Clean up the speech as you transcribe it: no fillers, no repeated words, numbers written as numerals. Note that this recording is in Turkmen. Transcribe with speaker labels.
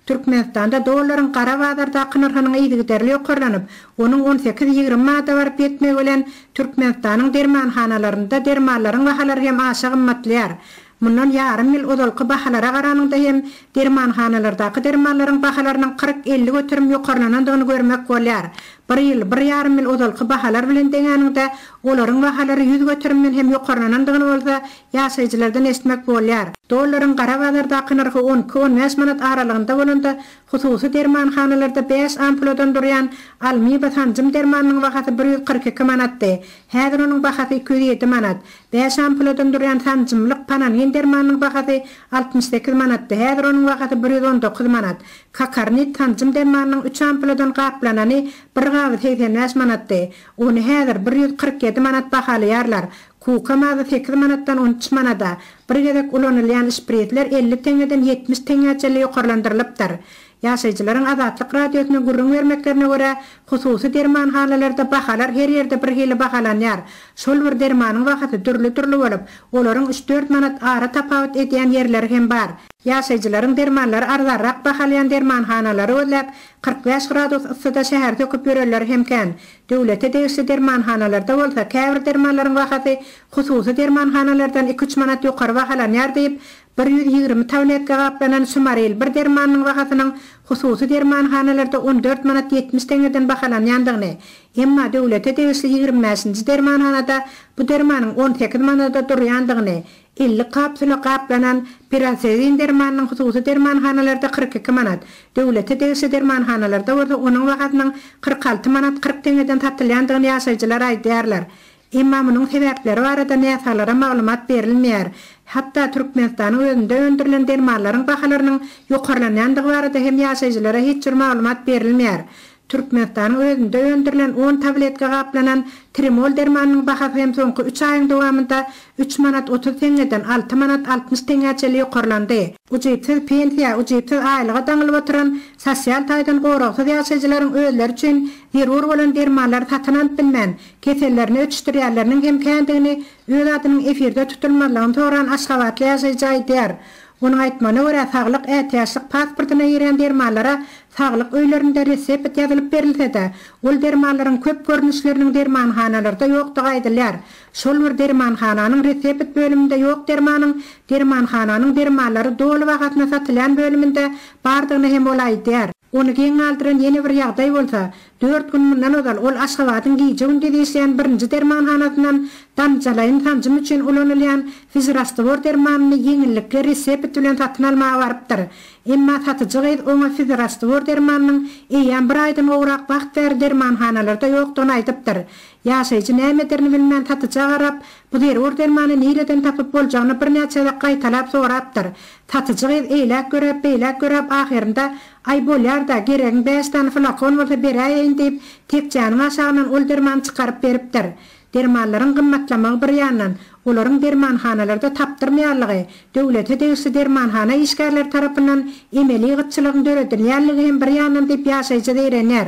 Speaker 1: Türkmenistanda dollaryň gara bazardaky nyrhynyň yzygiderli ýokarlanyp, onuň on sekiz-ýigrimi manada baryp ýetmegi bilen, Türkmenistanyň dermanhanalarynda dermanlaryň bahalary hem aşa gymmatlaýar. Mundan ýarym ýyl ozalky bahalara garanyňda hem dermanhanalardaky dermanlaryň bahalarynyň 40-50 göterim ýokarlanandygyny görmek bolýar. Bir ýyl, bir ýarym ýyl ozalky bahalar bilen deňäniňde, olaryň bahalary 100 göterimden hem ýokarlanandygyny bolsa ýaşaýjylardan eşitmek bolýar. Dollaryň gara bazardaky nyrhy on iki-on bäş manat aralygynda bolanda, hususy dermanhanalarda bäş ampuladan durýan Almiba sanjym dermanynyň bahasy 142 manatdy. Häzir onuň bahasy 207 manat. Bäş ampuladan durýan sanjymlyk Panangin dermanynyň bahasy 68 manatdy, häzir onuň bahasy 119 manat. Kakarnit sanjym dermanynyň üç ampuladan gaplanany bir gaby 85 manatdy. Ony häzir 147 manat bahalaýarlar. Kuka mazy sekiz manatdan 13 manada, bir gezek ulanylýan şprisler 50 teňňeden 70 teňňä çenli ýokarlandyrylypdyr. Ýaşaýjylaryň Azatlyk Radiosyna gürrüň bermeklerine görä, hususy dermanhanalarda bahalar her ýerde bir hili bahalanýar. Şol bir dermanyň bahasy dürli-dürli bolup, olaryň üç-dört manat ara tapawut edýän ýerleri hem bar. Ýaşaýjylaryň dermanlary arzanrak bahalaýan dermanhanalary gözläp, 45 gradus yssyda şäheri söküp ýörenleri hem kän. Döwlete degişli dermanhanalarda bolsa käbir dermanlaryň bahasy hususy dermanhanalardan iki-üç manat ýokary bahalanýar diýip, 120 tabletka gaplanan Sumaril bir dermanynyň bahasynyň hususy dermanhanalarda 14 manat 70 teňňeden bahalanýandygyny, emma döwlete degişli 25-nji dermanhanada bu dermanyň 18 manada durýandygyny, 50 kapsula gaplanan Pirasezin dermanynyň hususy dermanhanalarda 42 manat, döwlete degişli dermanhanalarda bolsa onuň bahasynyň 46 manat 40 teňňeden satylýandygyny ýaşaýjylar aýdýarlar. Emma munuň sebäpleri barada näsaglara maglumat berilmeýär. Hatda Türkmenistanyň özünde öndürilen dermanlaryň bahalarynyň ýokarlanýandygy barada hem ýaşaýjylara hiç bir maglumat berilmeýär. Türkmenistanyň özünde öndürilen 10 tabletka gaplanan Trimol dermanynyň bahasy hem soňky 3 aýyň dowamynda 3 manat 30 teňňeden 6 manat 60 teňňä çenli ýokarlandy. Ujypsyz pensiýa, ujypsyz aýlyga daňylyp oturan sosial taýdan goragsyz ýaşaýjylaryň özleri üçin zerur bolan dermanlary satyn alyp bilmän, kesellerini ötüşdirýänleriniň hem kändigini öz adynyň efirde tutulmazlygyny soran aşgabatly ýaşaýjy aýdýar. Onuň aýtmagyna görä, saglyk ätiýaçlyk pasportyna girýän dermanlara saglyk öýlerinde resept ýazylyp berilse-de, ol dermanlaryň köp görnüşleriniň dermanhanalarda ýokdugy aýdylýar. Şol bir dermanhananyň resept bölüminde ýok dermanyň dermanhananyň dermanlary doly bahasyna satylýan bölüminde bardygyny hem ol aýdýar. Ony geň galdyran ýene bir ýagdaý bolsa, dört gün mundan ozal ol Aşgabadyň gije-gündiz işleýän birinji dermanhanasyndan damjalaýyn sanjym üçin ulanylýan fizrastwor dermanyny ýeňillikli resept bilen satyn almaga barypdyr. Emma satyjy gyz oňa fizrastwor dermanynyň eýýäm bir aýdan gowrak wagt bäri dermanhanalarda ýokdugyny aýdypdyr. Ýaşaýjy näme ederini bilmän satyja garap, bu zerur dermany nireden tapyp boljagyny birnäçe gezek gaýtalap sorapdyr. Satyjy gyz eýläk ýöräp, beýläk ýöräp, ahyrynda, Aý, bolýar-da, geregiň bäş sany flakon bolsa beräýeýin diýip, tekjäniň aşagyndan ol dermany çykaryp beripdir. Dermanlaryň gymmatlamagy bir ýandan, olaryň dermanhanalarda tapdyrmaýanlygy, döwlete degişli dermanhana işgärleri tarapyndan emeli gytçylygyň döredilýänligi hem bir ýandan diýip ýaşaýjy zeýrenýär.